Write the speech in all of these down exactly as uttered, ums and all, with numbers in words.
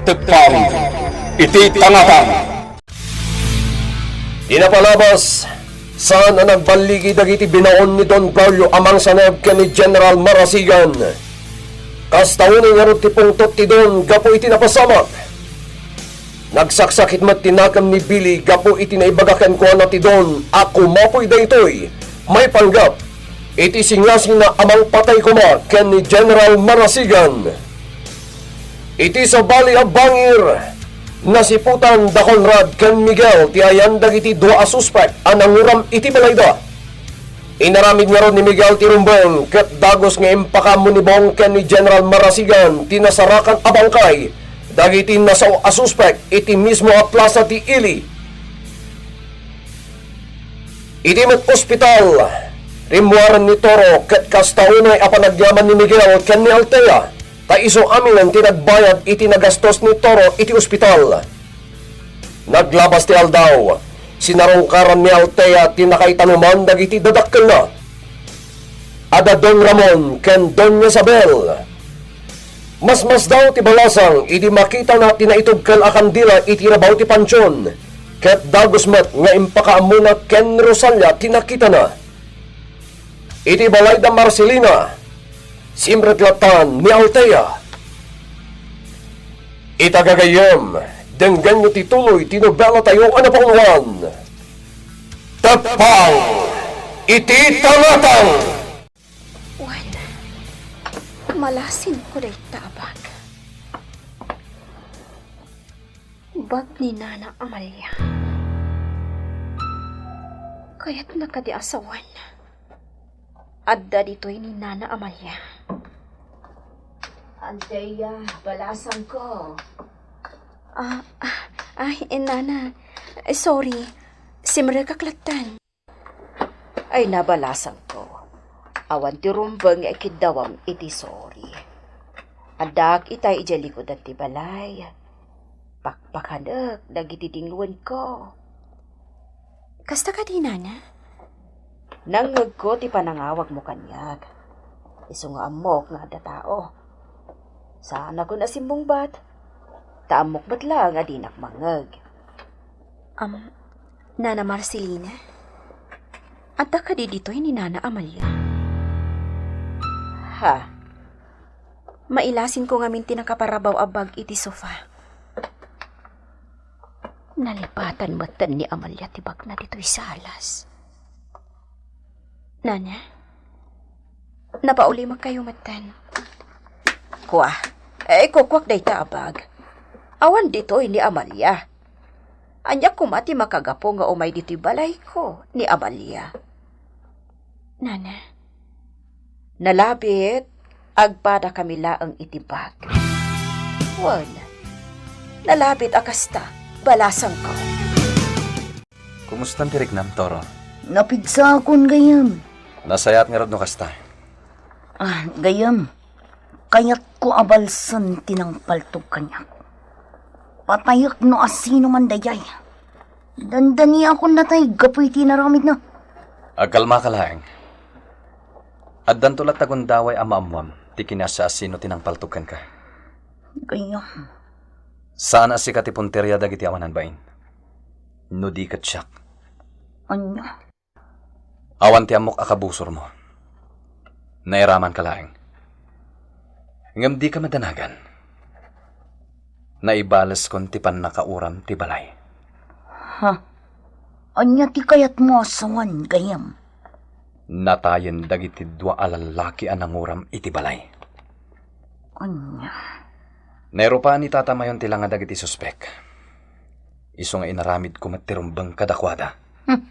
Tepang iti tangatang. Di napalabas, saan a nagballigi dagiti binaon ni Don Braulio a mangsaneb ken ni General Marasigan. Kasta unay ngarud ti pungtot ti Don gapu iti napasamak. Nagsaksakit met ti nakem ni Billy gapu iti naibaga kenkuana ti Don a kumapoy daytoy maipanggep iti singasina a mangpatay koma ken ni General Marasigan. Iti sabali a bangir, nasiputan da Conrad ken Miguel ti ayan dagiti dua a suspek a nanguram iti balayda. Inaramid ngarud ni Miguel ti rumbeng ket dagus nga impakaammo ni Bong ken ni General Marasigan ti nasarakan a bangkay dagiti nasao a suspek iti mismo a plasa ti ili. Iti met ospital, rimmuaren ni Toro ket kasta unay a panagyaman ni Miguel ken ni Altea, ta isu aminen ti nagbayad iti nagastos ni Toro iti ospital. Naglabas ti aldaw, sinarungkaran ni Altea ti nakaitanuman dagiti dadakkelna. Adda Don Ramon ken Doña Isabel. Masmasdaw ti balasang idi makitana ti naitugkel a kandila iti rabaw ti pantion, ket dagus met nga impakaammona ken ni Rosalia ti nakitana. Iti balay da Marcelina, simrek lattan ni Altea. Ita gagayyem, denggenyo ti tuloy ti nobela tayo a napauluan. Tepang iti tangatang! Wen, malasin ko dayta a bag. Bag ni Nana Amalia. Kayatna kadi a sawen? Adda ditoy ni Nana Amalia. Altea, balasangko. Ah, ah, ay, eh, Nana. Eh, sorry. Simrekak lattan. Ay, nabalasangko. Awan ti rumbeng nga ikiddawam iti sorry. Addaak itay idiay likudan ti balay. Pakpakanek dagiti dingwenko. Kasta kadi, Nana? Nangngegko ti panangawagmo kaniak. Isu nga ammok nga adda tao. Saanakon a simmungbat. Ta ammok met laeng a dinak mangngeg. Am, Nana Marcelina? Adda kadi ditoy ni Nana Amalia? Ha? Mailasinko ngamin ti nakaparabaw a bag iti sofa. Nalipatan metten ni Amalia ti bagna ditoy salas. Nana? Napaulimekkayo metten. Kua, eh, kukuak dayta a bag. Awan ditoy ni Amalia. Ania koma ti makagapu nga umay ditoy balayko ni Amalia? Nana? Nalabit, agpadakami laeng iti bag. Wen, nalabit a kasta, balasangko. Kumustan ti riknam, Toro? Napigsaakon, gayyem. Nasayaat ngarud no kasta. Ah, gayyem, kayatko a balsen ti nangpaltog kaniak. Patayek no asino man dayay. Dandaniakon natay gapu iti inaramidna. Agkalmaka laeng. Addanto latta gundaway a maammoam ti kinaasiasino ti nangpaltog kenka. Gayyem. Saan a sika ti punteria dagiti awanan bain. No di ket siak. Ania? Awan ti ammok a kabusormo. Nairamanka laeng. Ngem dika madanagan. Naibaleskon ti pannakauram ti balay. Ha? Ania ti kayatmo a sawen, gayyem? Natayen dagiti dua a lallaki a nanguram iti balay. Ania? Nairupaan ni Tata Mayon ti langa dagiti suspek. Isu nga inaramidko met ti rumbeng kadakuada. Hmm.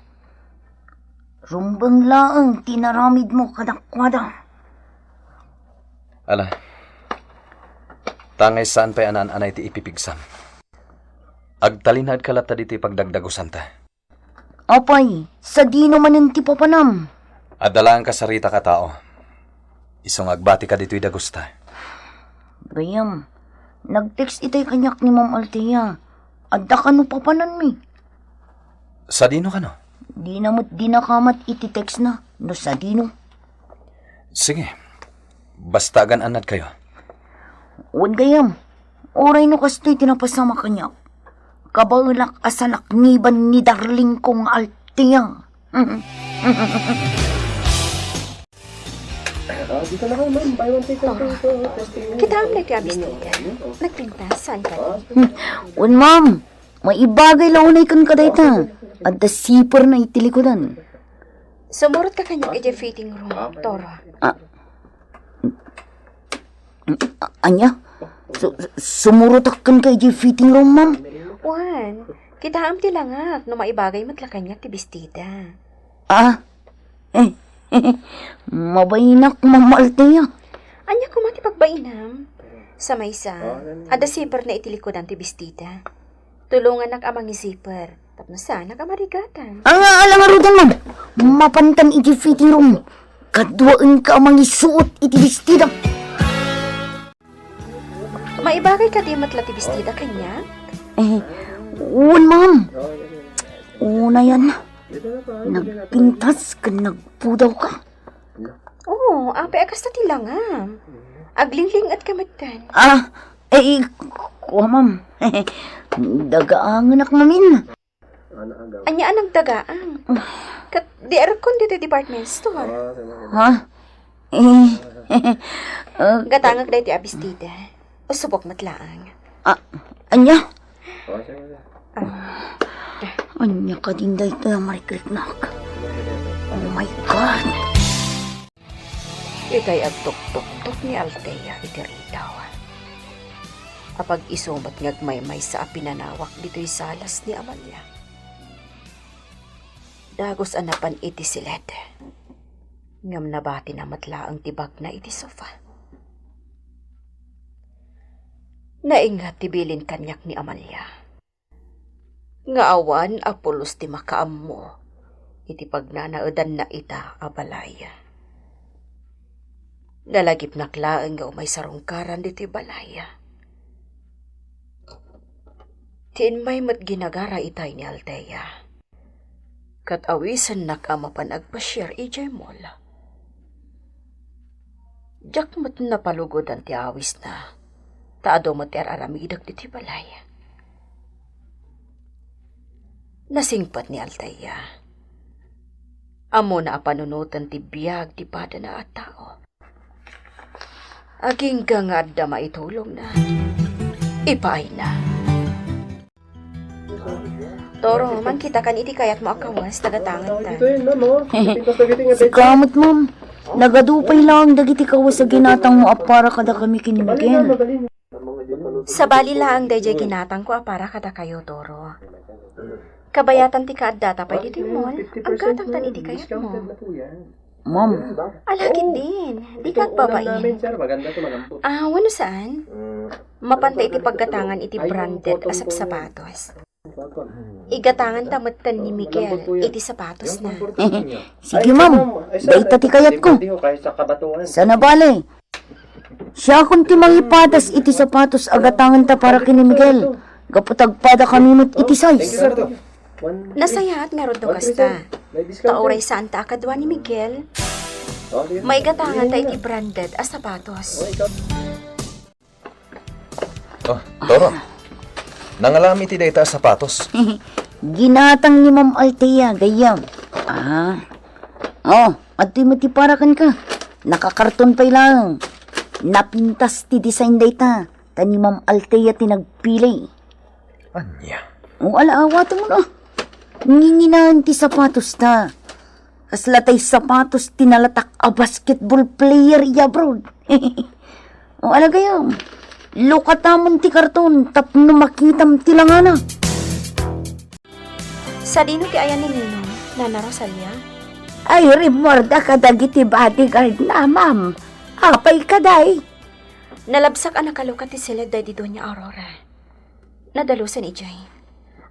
Rumbeng laeng ti inaramidmo kadakuada. Ala, tangay saan pay a naan-anay ti ipipigsam. Agtalinaedka latta ditoy pagdagdagusanta. Apay, sadino manen ti papanam? Adda laeng kasaritak a tao. Isu nga agbatika ditoy dagusta. Gayyem, nag-text itay kaniak ni Ma'am Althea. Adda kano papananmi? Sadino kano? Dina met dinakamat iti text na, no sadino. Sige, basta agan-annadkayo. Wen gayyem, Uray no kastoy ti napasama kaniak, kabaelak a salakniban ni darlingko nga Althea. Ah, dito na kayo, ma'am. Buy one, take one, two, two, testing. Kitaem daytoy a bestida. Nagpintas, saan ka? Hmm. Wen, ma'am. Maibagay la unay kenka dayta. Adda zipperna iti likudan. Sumurot ka kaniak idiay fitting room, Toro. Ah. A-, ania? Su-, sumurotak kenka idiay fitting room, ma'am? Wen, kitaem ti langak no maibagay met la kaniak ti bestida. Ah? Mabainak, Ma'am Althea. Ania koma ti pagbainam? Sa maysa, adda zipperna iti likudan ti bestida. Tulongannak a mangi-zipper tapno saanak a marigatan. Ah, ala ngaruden, ma'am. Mapankan iti fitting room. Kaduaenka a mangisuot iti bestida. Maibagay kadi met la ti bestida kaniak? Eh, wen, ma'am. Unayan, nagpintas ken nagpudaw ka. Oo, apay a kasta ti langam. Aglingling-et ka metten. Ah, eh, kua, ma'am. Dagaangenak ngamin. Ania a nagdagaang? Ket di aircon ditoy department store. Ha? Eh, ah, gatangek daytoy a bestida. Usubok met laeng. Ah, ania? Ah. Ania kadin daytoy a mariknaknak? Oh my God! Itay agtuktuktok ni Althea iti ridaw. Apag-isu met nga agmaymaysa a pinanawak ditoy salas ni Amalia. Dagus a napan iti siled, ngem nabatina met laeng ti bagna iti sofa. Naingat ti bilin kaniak ni Amalia nga awan a pulos ti makaammo iti pagnanaedanna ita a balay. Nalagipnak laeng nga umay sarungkaran ditoy balay. Ti immay met ginagara itay ni Althea, ket awisennak a mapan agpasiar idiay mall. Diak met napalugodan ti awisna, ta adu met ti ar-aramidek ditoy balay. Nasingpet ni Althea. Ammona a panunoten ti biag ti padana a tao. Agingga nga adda maitulongna. Ipaayna. Toro, mangkitakan iti kayatmo a kawes, tagatangenta. Sika met, ma'am. Nagadu pay laeng dagiti kawes a ginatangmo a para kadakami ken ni Miguel. Sabali laeng daydiay ginatangko a para kadakayo, Toro. Kabayatan ti kaaddata pay ditoy mall, aggatangtan iti kayatmo. Ma'am. Ala ketdin, dika agbabain. Ah, wenno saan? Mapanta iti paggatangan iti branded a sapsapatos. Igatanganta metten ni Miguel iti sapatosna. Sige, ma'am. Dayta ti kayatko. Sana bale. Siakon ti mangipadas iti sapatos a gatanganta para ken ni Miguel. Gapu ta agpadakami met iti size. Nasayaat ngarud no kasta. Ta uray saanta a kadua ni Miguel, maigatanganta iti branded a sapatos. Oh, Toro. Nangalami iti dayta a sapatos. Ginatang ni Ma'am Althea, gayyem. Ah. Oh, adtoy met ti para kenka. Nakakarton pay laeng. Napintas ti design dayta. Ta ni Ma'am Althea ti nagpili. Ania? O, ala, awatem no. Nginginaen ti sapatos ta. Kasla tay sapatos ti nalatak a basketball player iti abroad. O, ala gayam. Lukatamon ti karton tapno makitam ti langana. Sadino ti ayan ni Ninong, Nana Rosalia? Ay, rimmuarda kadagiti bodyguard na, ma'am. Apay kadi? Nalabsak a nakalukat ti siled daydi Doña Aurora. Nadalusan idiay.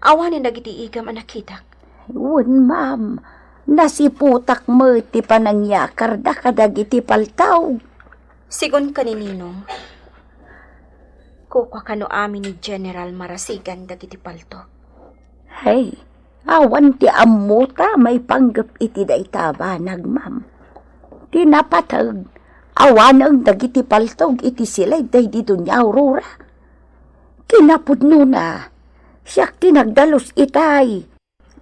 Awanen dagiti igam a nakitak. Wen, ma'am. Nasiputak met ti panangyakarda kadagiti paltog. Sigun ken ni Ninong, kukua kano amin ni General Marasigan dagiti paltog. Hay, awan ti ammota maipanggep iti dayta a banag, ma'am. Ti napateg, awanen dagiti paltog iti siled daydi Doña Aurora. Napudnona, siak ti nagdalus itay.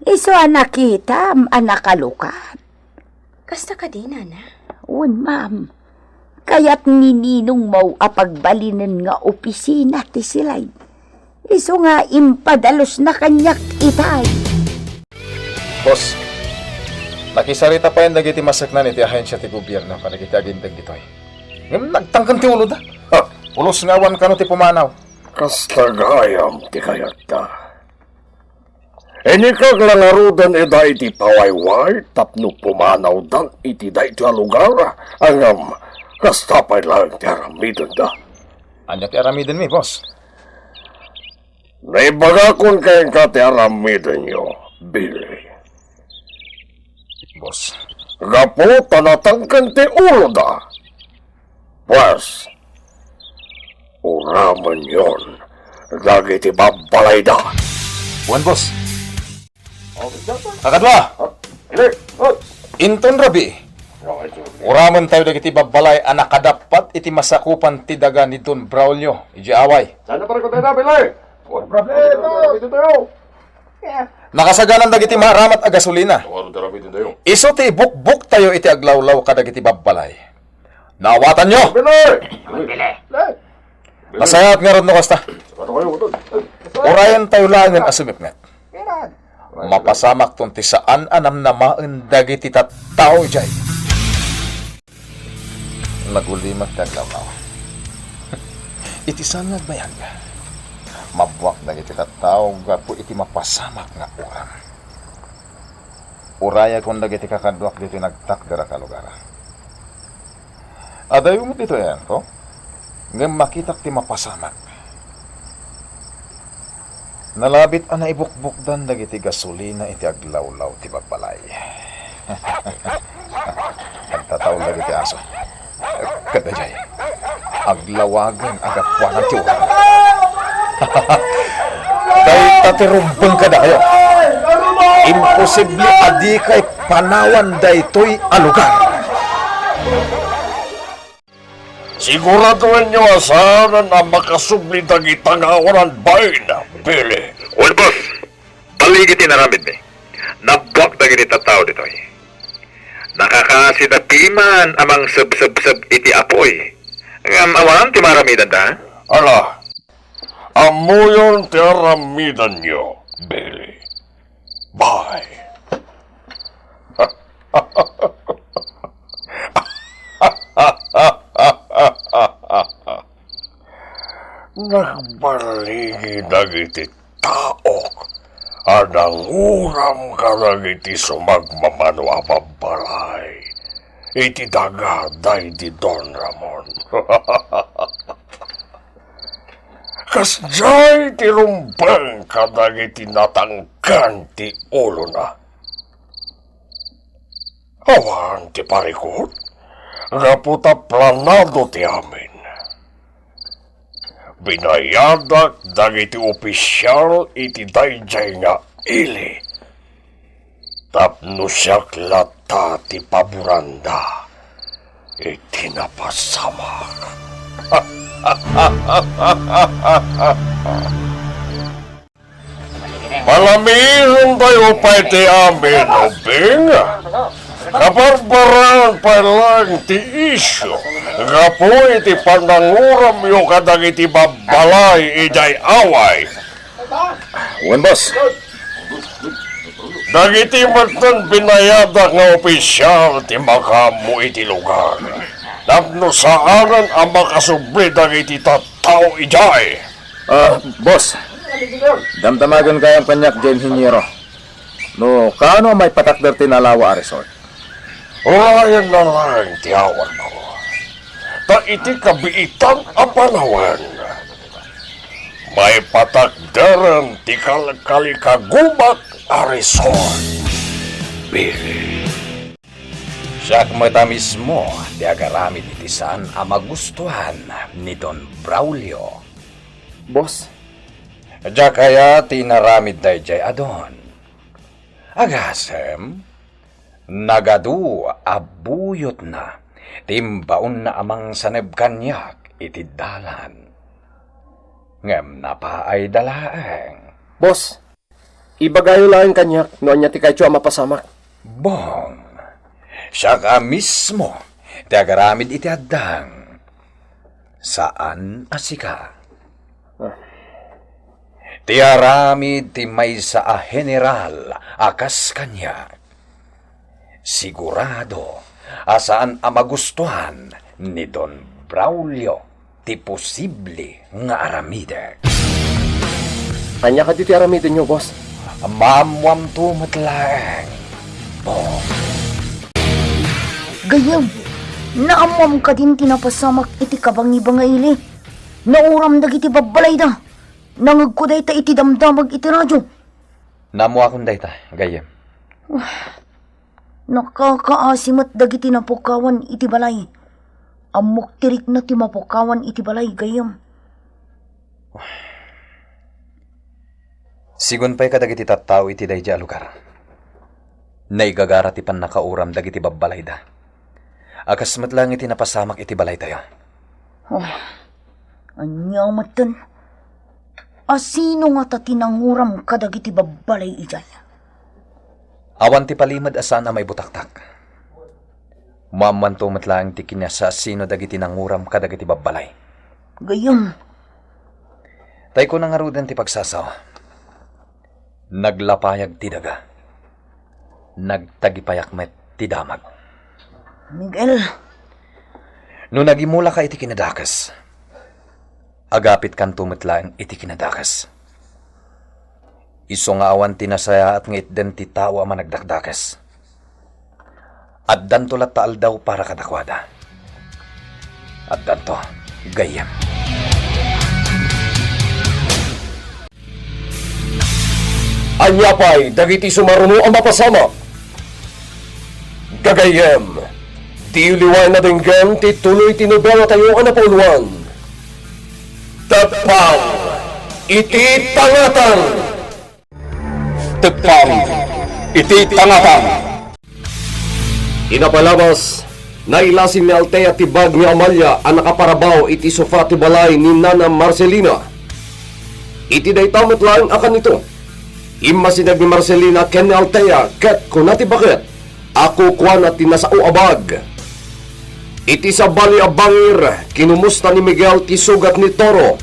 Isu a nakitam a nakalukat. Kasta kadi, nana? Wen, ma'am. Kayat ni ninongmo a pagbalinen nga opisina ti silay. Isu nga impadalusna kaniak itay. Boss, nakisarita payen dagiti maseknan iti ahensia ti gobierno kadagiti aginteg ditoy. Ngem nagtangken ti uloda. Ha? Pulos nga awan kano ti pumanaw. Kasta gayam ti kayatda. Inikag la ngaruden ida iti pawayway tapno pumanawdan iti daytoy a lugar, ngem kasta pay laeng ti aramidenda. Ania ti aramidenmi, boss? Naibagakon kenka ti aramidenyo, Billy. Boss. Gapu ta natangken ti uloda. Pues, uramenyon dagiti babbalayda. Wen, boss. Kakadua. Inton rabii, uramentayo dagiti babbalay a nakadappat iti masakupan ti daga ni Don Braulio idiay away. Saan na pare ko tayo na, Billy? Wala problema. Dito tayo. Nakasaganan dagiti maaramat a gasolina. Isu ti ibukbuktayo iti aglawlaw kadagiti babbalay. Naawatanyo! Billy! Billy! Nasayaat ngarud no kasta. Urayentayo laengen a sumipnget. Mapasamakton ti saan a namnamaen dagiti tattao idiay. Nagulimek ti aglawlaw. Iti saan nga agbayag, mabbuak dagiti tattao gapu iti mapasamak nga uram. Urayakon dagiti kakaduak ditoy nagtakder a kalugar. Adayo met ditoy ayanko, ngem makitak ti mapasamak. Nalabit a naibukbukdan dagiti gasolina iti aglawlaw ti babbalay. Agtataullag iti aso. Kadaydiay, aglawagen a gapuanan ti uram. Dayta ti rumbeng kadayo. Imposible a dikay panawan daytoy a lugar. Siguradoenyo a saanen a makasubli dagita nga awanan bain, Billy. Wen, boss. Balligi ti inaramidmi. Nabbuak dagiti tattao ditoy. Nakakaasida piman a mangsebsebseb iti apuy. Ngem awan ti maaramidenda. Ala, ammoyon ti aramidenyo, Billy. Bye. Nagballigi dagiti taok a nanguram kadagiti sumagmamano a babbalay iti daga daydi Don Ramon. Kasdiay ti rumbeng kadagiti natangken ti ulona. Awan ti parikut, gapu ta planado ti amin. Binayadak dagiti opisial iti daydiay nga ili tapno siak latta ti paboranda iti napasamak. Palamiiren tayo pay ti amin, ubing. Kabarbaraan pay laeng ti isyu gapu iti pananguramyo kadagiti babbalay idiay away. Wen, boss. Dagiti metten binayadak nga opisial ti makaammo iti lugar tapno saanen a makasubli dagiti tattao idiay. Ah, boss. Damdamagen gayam kaniak diay inhiniero. No kaano a maipatakder ti nalawa a resort? Urayenna laeng ti awanko. Ta iti kabiitan a panawen, maipatakderen ti kalkalikagumak a resort. Billy. Siak met a mismo ti agaramid iti saan a magustuhan ni Don Braulio. Boss? Diak aya ti inaramid daydiay a Don? Agasem, nagadu a buyotna ti imbaonna a mangsaneb kaniak iti dalan. Ngem napaayda laeng. Boss, ibagayo laeng kaniak no ania ti kayatyo a mapasamak. Bong, siak a mismo ti agaramid iti addang. Saan a sika. Ah. Ti aramid ti maysa a general a kas kaniak. Sigurado a saan a magustuhan ni Don Braulio ti posible nga aramidek. Ania kadi ti aramidenyo, boss? Maammoamto met laeng, Bong. Gayyem, naammoam kadin ti napasamak iti kabangibangaili? Nauram dagiti babbalayda. Nangegko dayta iti damdamag iti radio. Naammoakon dayta, gayyem. Nakakaasi met dagiti napukawan iti balay. Ammok ti rikna ti mapukawan iti balay, gayyem. Sigun pay kadagiti tattao iti daydiay a lugar, naigagara ti pannakauram dagiti babbalayda. A kas met laeng iti napasamak iti balaytayo. Oh, ania metten? A sino ngata ti nanguram kadagiti babbalay idiay? Awan ti palimed a saan a maibutaktak. Maammoanto met laeng ti kinasasino dagiti nanguram kadagiti babbalay. Gayyem. Tay kuna ngaruden ti pagsasao. Naglapayag ti daga. Nagtagipayak met ti damag. Miguel. No nagimulaka iti kinadakes, agapitkanto met laeng iti kinadakes. Isu nga awan ti nasayaat nga itden ti tao a managdakdakes. Addanto latta aldaw para kadakuada. Addanto, gayyem. Ania pay dagiti sumaruno a mapasamak? Gagayyem, diyo liwaen a denggen ti tuloy ti nobelatayo a napauluan, Teppang iti Tangatang. Teppang iti Tangatang. Iti napalabas, nailasin ni Altea ti bag ni Amalia a nakaparabaw iti sofa ti balay ni Nana Marcelina. Iti dayta met laeng a kanito, immasideg ni Marcelina ken ni Altea ket kuna ti baket a kukuana ti nasao a bag. Iti sabali a bangir, kinumusta ni Miguel ti sugat ni Toro.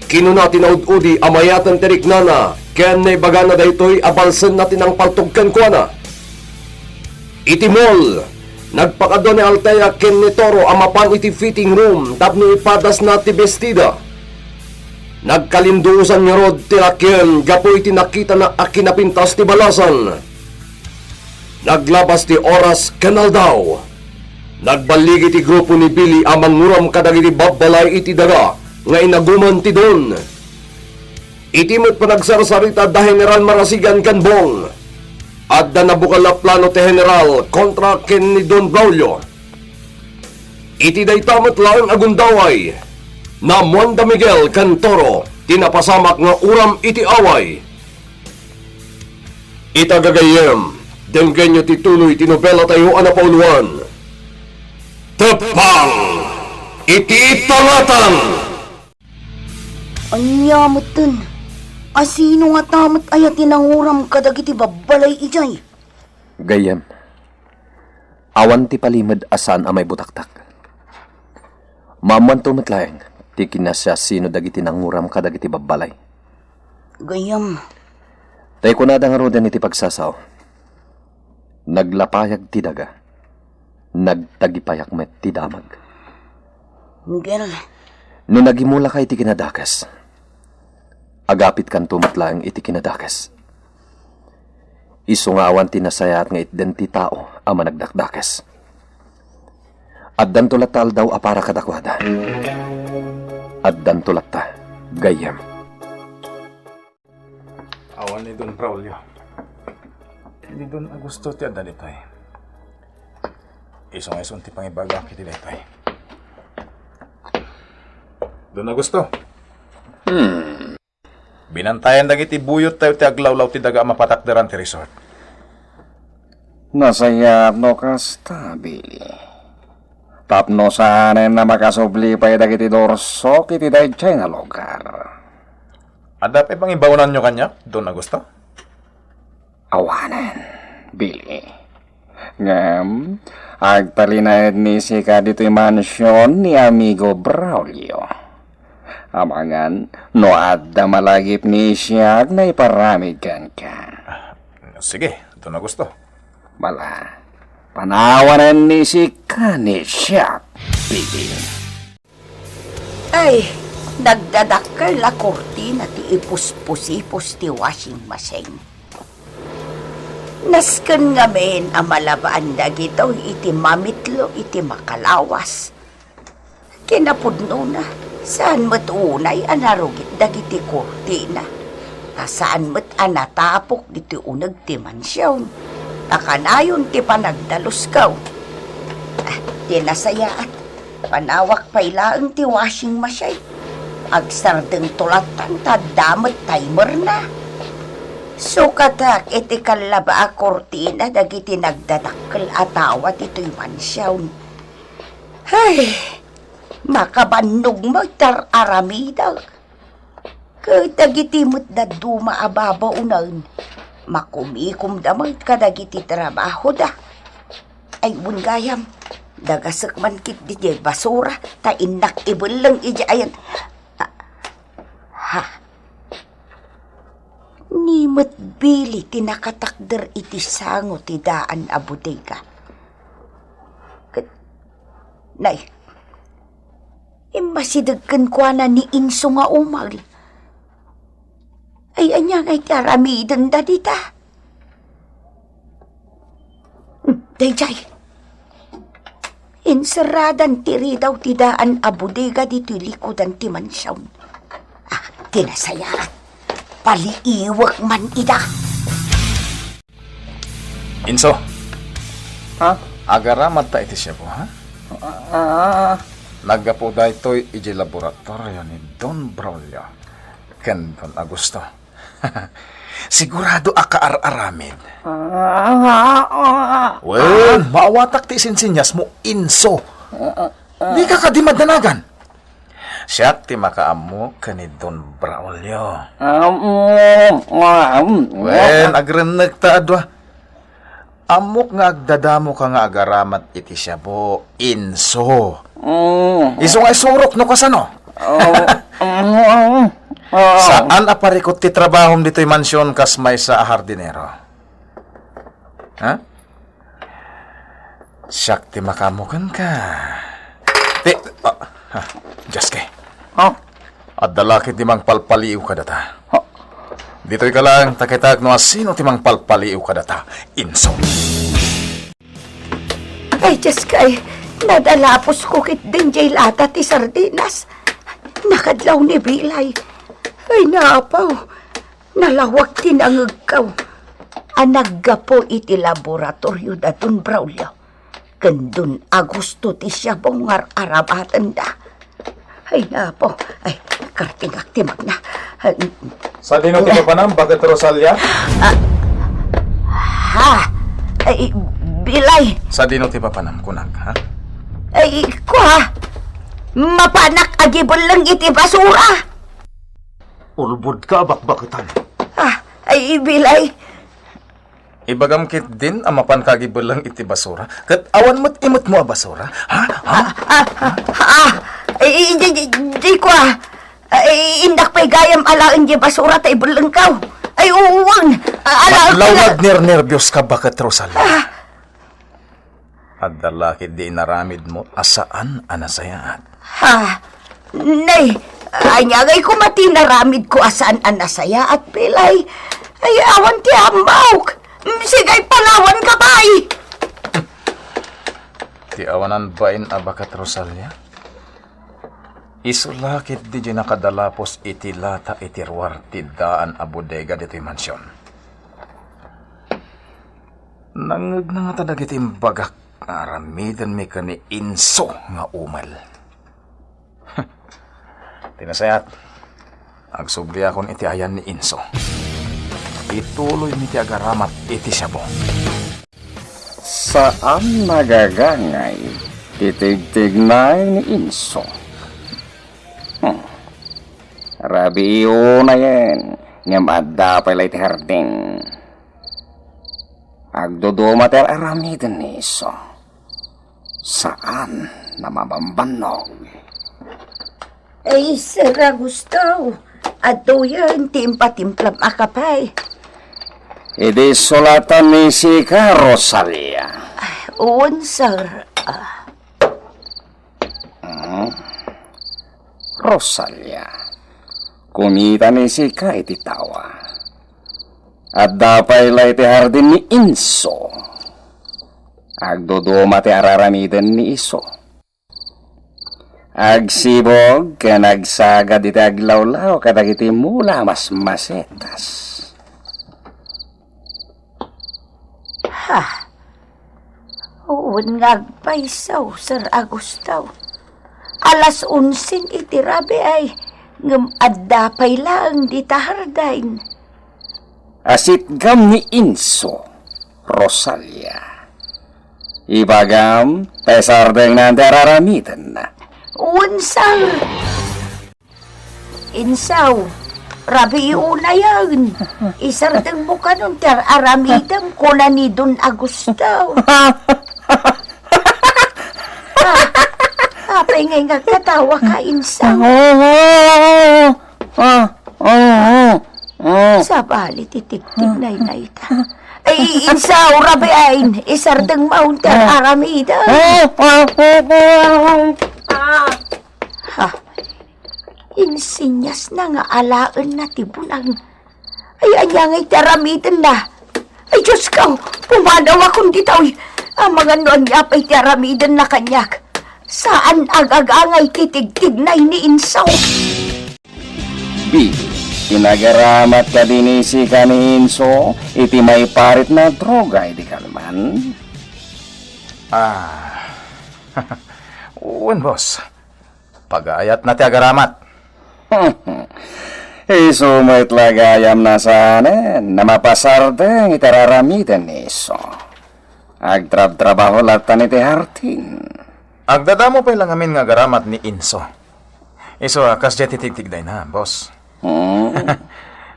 Kinuna ti naud-udi a mayaten ti riknana ken naibagana daytoy a balsenna ti nangpaltog kenkuana. Iti mall, nagpakadua ni Altea ken ni Toro a mapan iti fitting room tapno ipadasna ti bestida. Nagkalinduosan ngarud ti Raquel gapu iti nakitana a kinapintas ti balasan. Naglabas ti oras ken aldaw. Nagballigi ti grupo ni Billy a manguram kadagiti babbalay iti daga nga inaguman ti Don. Iti met panagsarsarita da General Marasigan ken Bong, adda nabukal a plano ti General kontra ken ni Don Braulio. Iti dayta met laeng a gundaway, naammoan da Miguel ken Toro ti napasamak nga uram iti away. Ita gagayyem, denggenyo ti tuloy ti nobelatayo a napauluan, Teppang iti Tangatang. Ania metten? A sino ngata met aya ti nanguram kadagiti babbalay idiay? Gayyem, awan ti palimed a saan a maibutaktak. Maammoanto met laeng ti kinasiasino dagiti nanguram kadagiti babbalay. Gayyem. Tay kunada ngaruden iti pagsasao, naglapayag ti daga, nagtagipayak met ti damag. Miguel. No nagimulaka iti kinadakes, agapitkanto met laeng iti kinadakes. Isu nga awan ti nasayaat nga itden ti tao a managdakdakes. Addanto latta aldaw a para kadakuada. Addanto latta, gayyem. Awan ni Don Braulio. Ni Don Augusto ti adda ditoy. Isu nga isu ti pangibagak iti daytoy. Don Augusto. Hmm. Binantayan dagiti buyottayo ti aglawlaw ti daga a mapatakderan ti resort. Nasayaat no kasta, Billy. Tapno saanen a makasubli pay dagiti dursok iti daydiay nga lugar. Adda pay pangibaonanyo kaniak, Don Augusto? Awanen, Billy. Ngem, agtalinaedmi sika ditoy mansion ni Amigo Braulio. Amangan, no adda malagipmi siak, naiparamid kenka. Sige, Don Augusto. Bala, panawanenmi sika ni siak, Billy. Ay, nagdadakkel a kurtina ti ipuspusipus ti washing machine. Nasken ngamin a malabaan dagitoy iti mamitlo iti makalawas. Kinapudnona, saan met unay a narugit dagiti kurtina, a saan met a natapok ditoy uneg ti mansion, ta kanayon ti panagdalusko. Ah, ti nasayaat, panawak pay laeng ti washing machine. Agsardengto lattan ta adda met timerna. Sukatak iti kallaba a kurtina dagiti nagdadakkel a tawa ditoy mansion. Ay, makabannog met ti ar-aramidek. Ket dagiti met dadduma a babaonen, makumikomda met kadagiti trabahoda. Ay, wen gayam, dagasek man ketdi diay basura, ta innak ibelleng idiay ayan. Ah, ha? Ni met Billy ti nakatakder iti sango ti daan a bodega. Ket, nay, immasideg kenkuana ni Inso nga umel. Ay, ania ngay ti aramidenda dita? Hmm, daydiay. Inserradan ti ridaw ti daan a bodega ditoy likudan ti mansion. Ah, ti nasayaat. Paliiwek man ida. Inso. Ha? Agaramat ta iti siapo, ha? Ah, ah. Naggapu daytoy iti laboratorio ni Don Braulio ken Don Augusto. Sigurado a kaar-aramid. Ah, ah, ah. Wen, maawatak ti isinsinyasmo, Inso. Ah, ah, ah. Dika kadi madanagan. Siak ti makaammo ken ni Don Braulio. Ah, mm, ah, mm. Wen, agrennekta a dua. Ammok nga agdadamoka nga agaramat iti siapo, Inso. Mm. Isu nga isurok no kasano. Oh, mm, oh. Saan a parikut ti trabahom ditoy mansion kas maysa a hardinero. Ha? Siak ti makaammo kenka. Ti, ah, ha, Jaske. Ha? Adda la ketdi mangpalpaliiw kadata. Ha? Ditoyka laeng, ta kitak no asino ti mangpalpaliiw kadata. Inso. Ay, Jaske, nadalaposko ketdin diay lata ti sardinas. Nakadlaw ni Bilay. Ay, napaw. Nalawag ti nangegko a naggapu iti laboratorio da Don Braulio ken Don Augusto ti siapo nga ar-aramatenda. Ay, napo. Ay, kartingak ti magna. Ay, sadino ti papanam, Baket Rosalia? Ah, ha? Ay, Bilay. Sadino ti papanam, kunak, ha? Ay, kua. Mapanak agibelleng iti basura. Ulbodka a bakbaketan. Ah, ay, Bilay. Ibagam ketdin a mapanka agibelleng iti basura, ket awan met imetmo a basura? Ha? Ha? Ah, ah, ah, ah, ay, di, di, di ko, ah. Ay, innak pay gayam alaen di basura ta ibellengko. Ay, uwan. Ah, alaen ko na. Matlaw nga agnernerbios ka, Baket Rosalia. Ah. Adda la ketdi inaramidmo a saan a nasayaat. Ha? Nay, ania ngay koma ti inaramidko a saan a nasayaat, Bilay? Ay, awan ti ammok. Mm, sige, palawanka pay. Ti awanan bain a Baket Rosalia? Isu la ketdi diay nakadalapos iti lata iti ruar ti daan a bodega ditoy mansion. Nangngegna ngata dagiti imbagak nga aramidenmi ken ni Inso nga umel. Ti nasayaat, agsubliakon iti ayan ni Inso. Ituloymi ti agaramat iti siapo. Saan nagagangay. Titigtignay ni Inso. Hmm. Rabii unayen, ngem adda pay la iti hardin. Agduduma ti ar-aramiden ni Inso. Saan na mabambannog. Ay, Sir Augusto, adtoyen ti impatimplam a kape. Idi sulatan ni sika, Rosalia. Ay, wen, sir. Ah. Hmm? Rosalia, kumita ni sika iti tawa. Adda pay la iti hardin ni Inso. Agduduma ti ar-aramiden ni Inso. Agsibog ken agsagad iti aglawlaw kadagiti mula a masmasetas. Ha? Wen nga agpayso, Sir Augusto. Alas onsen iti rabii, ngem adda pay laeng dita hardin. Asitgam ni Inso, Rosalia. Ibagam, ta isardengnan ti ar-aramidenna. Wen, sir. Inso, rabii unayen. Isardengmo kanon ti ar-aramidem, kuna ni Don Augusto. Ah, apay ngay nga agkatawa ka, Inso? Ah, ah, ah, ah. Sabali ti tigtignayna ita. Ay, Inso, rabiin, isardengmo ti ar-aramidem. Ah, ah, ah, ah. Ha? Insinyasna nga alaenna ti bunang. Ay, ania ngay ti aramidenna? Ay, Diosko, pumanawakon ditoy. Amangan no ania pay ti aramidenna kaniak. Saan agagangay ti tigtignay ni Inso. Bi, pinagaramat kadi ni sika ni Inso iti maiparitna a droga idi kalman? Ah, wen, boss. Pagayatna ti agaramat. Isu met la gayam nasanen a mapasardeng iti ar-aramiden ni Inso. Agtrabtrabaho latta iti hardin. Agdadamo pay la ngamin nga agaramat ni Inso. Isu a kasdiay ti tigtignayna, boss. Hmm.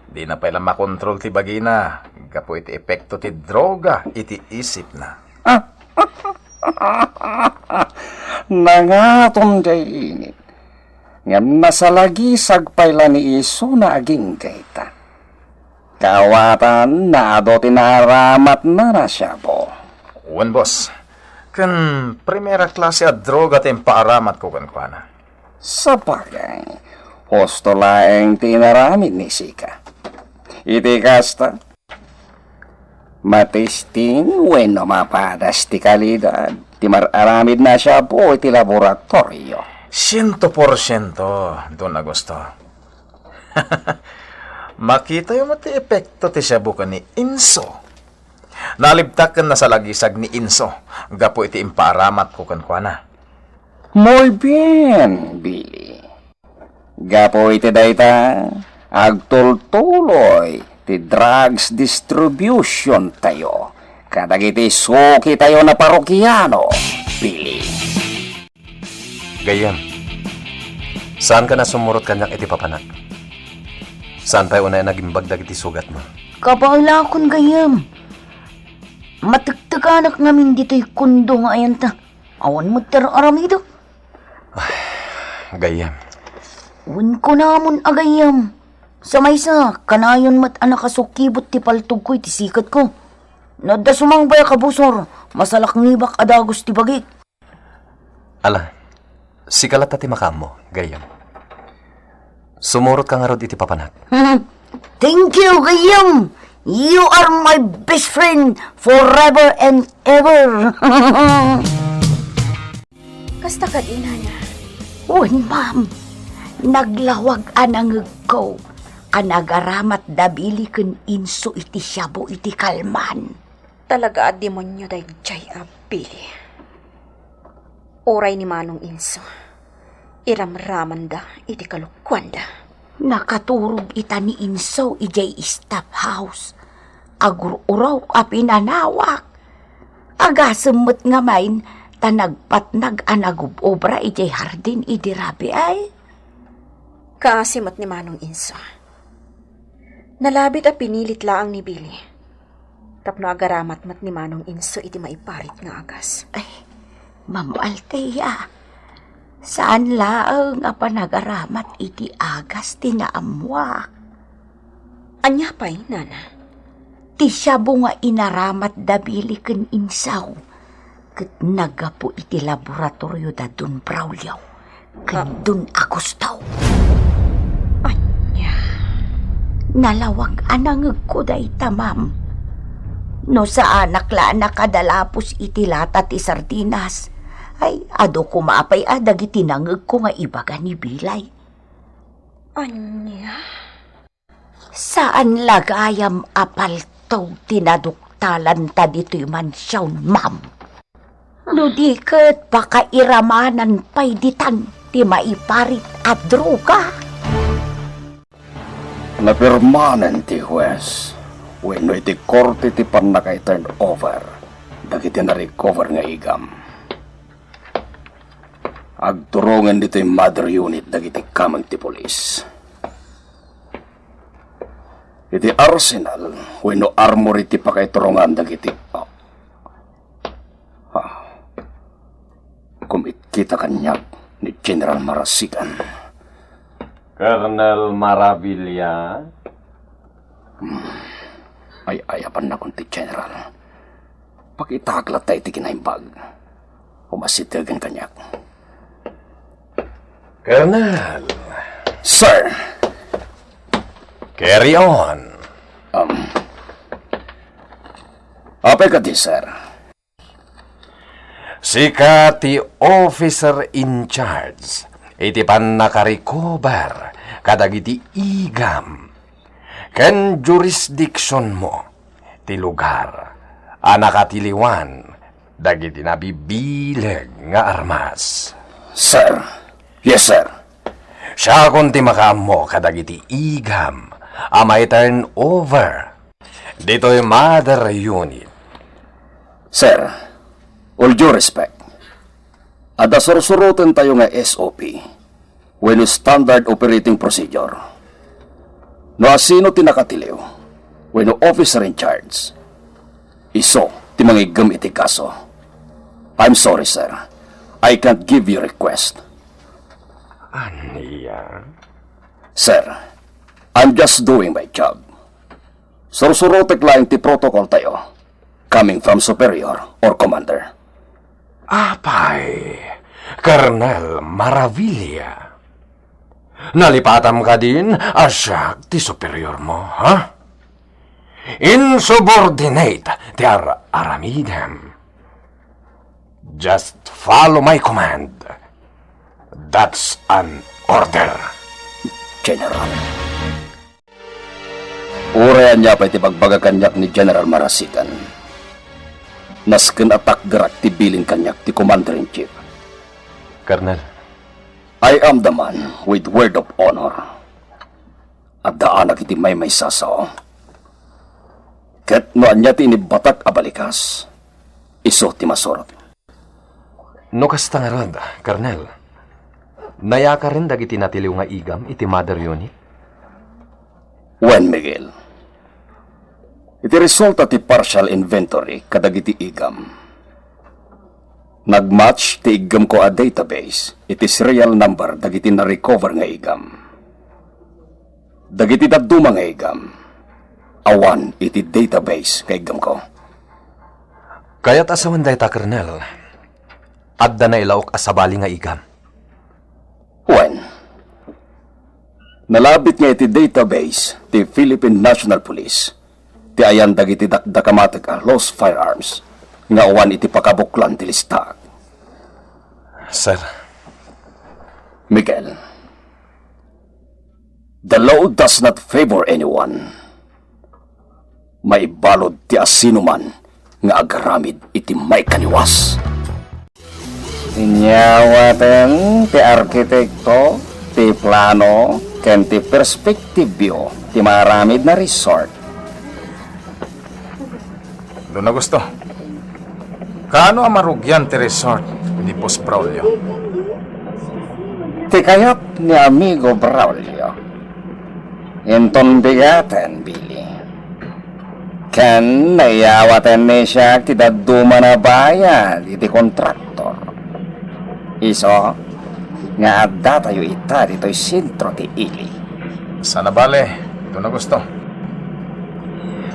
Dina pay la makontrol ti bagina gapu iti epekto ti droga iti isipna. Nangaton diay init. Ngem nasalagisag pay la ni Inso nga agingga ita. Kaawatan, naadu ti naaramatna a siabu. Wen, boss. Ken primera klase a droga ti impaaramatko kenkuana. Sabagay, husto laeng ti inaramid ni sika. Iti kasta, matesting wenno mapadas ti kalidad ti mar-aramidna a siabu iti laboratorio. Siento porsiento, Don Augusto. Makitayo met ti epekto ti siabu ken ni Inso. Nalibtak ken nasalagisag ni Inso gapu iti impaaramatko kenkuana. Muy bien, Billy. Gapu iti dayta, agtultuloy ti drugs distribution tayo kadagiti suki tayo a parokiano, Billy. Gayyem, saanka a sumurot kaniak iti papanak? Saan pay unay a nagimbag dagiti sugatmo? Kabaelakon, gayyem. Matektekanak ngamin ditoy kondo nga ayan ta. Awan met ti ar-aramidek. Ay, gayyem. Wen, kunamon a gayyem. Sa maysa, kanayon met a nakasukibot ti paltogko iti siketko. No adda sumangbay a kabusor, masalaknibak a dagus ti bagik. Ala, sika latta ti makaammo, gayyem. Sumurotka ngarud iti papanak. Thank you, gayyem. You are my best friend forever and ever. Kasta kadi, Nana? Wen, ma'am. Naglawag a nangegko a nagaramat da Billy ken Inso iti siabu iti kalman. Talaga a demonio daydiay a Billy. Uray ni Manong Inso, iramramanda iti kalokuanda. Nakaturog ita ni Inso idiay staff house. Agur-urok a pinanawak. Agasem met ngamin ta nagpatnag a nagub-obra idiay hardin idi rabii ay. Kaasi met ni Manong Inso. Nalabit a pinilit laeng ni Billy tapno agaramat met ni Manong Inso iti maiparit nga agas. Ay, Ma'am Althea, saan laeng a panagaramat iti agas ti naammoak. Ania pay, nana? Ti shabu nga inaramat da Billy ken Inso, ket naggapu iti laboratorio da Don Braulio ken Ah. Don Augusto. Ania? Nalawag a nangegko dayta, ma'am. No saanak la a nakadalapos iti lata ti sardinas, ay, adu koma pay a dagiti nangegko nga ibaga ni Billy. Ania? Saan la gayam a paltog ti naduktalanta ditoy mansion, ma'am. No di ket pakairamanan pay ditan ti maiparit a droga. Napirmanen ti huwes wenno iti korte ti pannaka-turnover dagiti na-recover nga igam. Agturongen ditoy mother unit dagiti kameng ti pulis. Iti arsenal wenno armory ti pakaiturongan dagiti, ah, ah, kumitkita kaniak ni General Marasigan. Colonel Maravilla? Hmm. Ay-ayabannakon ti General. Pakitaak latta iti kinaimbag. Umasitegen kaniak. Colonel. Sir! Carry on. Um, apay kadi, sir? Sika ti officer in charge iti pannakarecover kadagiti igam ken jurisdictionmo ti lugar a nakatiliwan dagiti nabibileg nga armas. Sir. Yes, sir. Siakon ti makaammo kadagiti igam a mai-turnover ditoy mother unit. Sir, all due respect, adda sursurotentayo nga S O P wenno Standard Operating Procedure. No asino ti nakatiliw wenno officer in charge, isu ti mangiggem iti kaso. I'm sorry, sir. I can't give you request. Ania? Sir, I'm just doing my job. Sursurotek laeng ti protocol tayo, coming from superior or commander. Apay, Colonel Maravilla. Nalipatam kadin a siak ti superior mo, ha? Insubordinate ti ar-aramidem. Just follow my command. That's an order, General. Uray ania pay ti bagbaga kaniak ni General Marasigan, nasken a takderak ti bilin kaniak ti Commander-in-Chief. Colonel. I am the man with word of honor. Addaanak iti maymaysa a sao. Ket no ania ti inibbatak a balikas, isu ti masurot. No kasta ngarud, Colonel, nayakaren dagiti natiliw nga igam iti mother unit? Wen, Miguel, iti resulta ti partial inventory kadagiti igam, nagmatch ti iggemko a database iti serial number dagiti na-recover nga igam. Dagiti dadduma nga igam, awan iti database nga iggemko. Kayat a sawen dayta, Colonel. Adda nailaok a sabali nga igam. Wen, nalabit nga iti database ti Philippine National Police ti ayan dagiti dakdakamatek a lost firearms nga awan iti pakabuklan ti listaak. Sir. Miguel, the law does not favor anyone. Maibalud ti asinoman nga agaramid iti maikaniwas. Inyawaten ti arkitekto ti plano ken ti perspective view ti maaramid na resort. Don Augusto, Kaano a marugian ti resort ni Boss Braulio? Ti kayat ni Amigo Braulio. Inton bigaten, Billy. Ken naiyawaten ni siak ti dadduma a bayad iti kontraktor. Isu nga addatayo ita ditoy sentro ti ili. Saan a bale, don Augusto.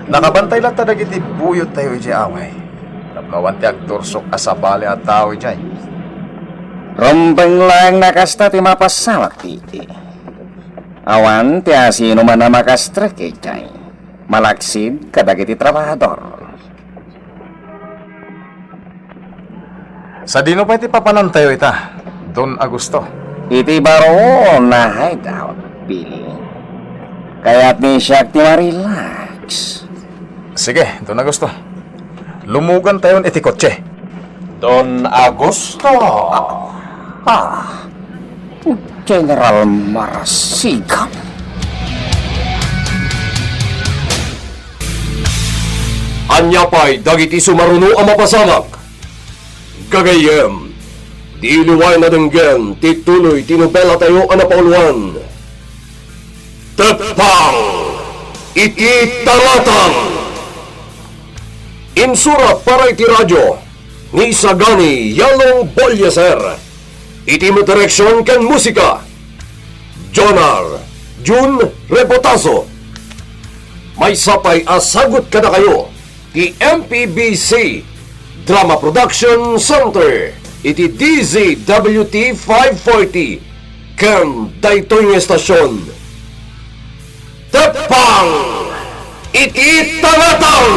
Nakabantay latta dagiti buyottayo idiay away. Tapno awan ti agtursok a sabali a tao idiay. Rumbeng laeng a kasta ti mapasamak, Billy. Awan ti asinoman a makastrek idiay. Malaksid kadagiti trabahador. Sadino pay ti papanantayo ita, don Augusto? Iti baro a hideout, Billy. Kayat ni siak ti ma-relax. Sige, don Augusto. Lumugantayon iti kotse. Don Augusto. Ah, General Marasigan. Ania pay dagiti sumaruno a mapasamak? Gagayyem, di liwayan a denggen ti tuloy ti nobelatayo a napauluan. Teppang iti Tangatang. Insurat para iti radio ni Sagani Yalong Bolieser. Iti direksion ken musika, Jonar Jun Rebotazo. Maysa pay a sagut kadakayo ti M P B C Drama Production Center iti D Z W T five forty ken daytoy nga estasion. Teppang iti Tangatang!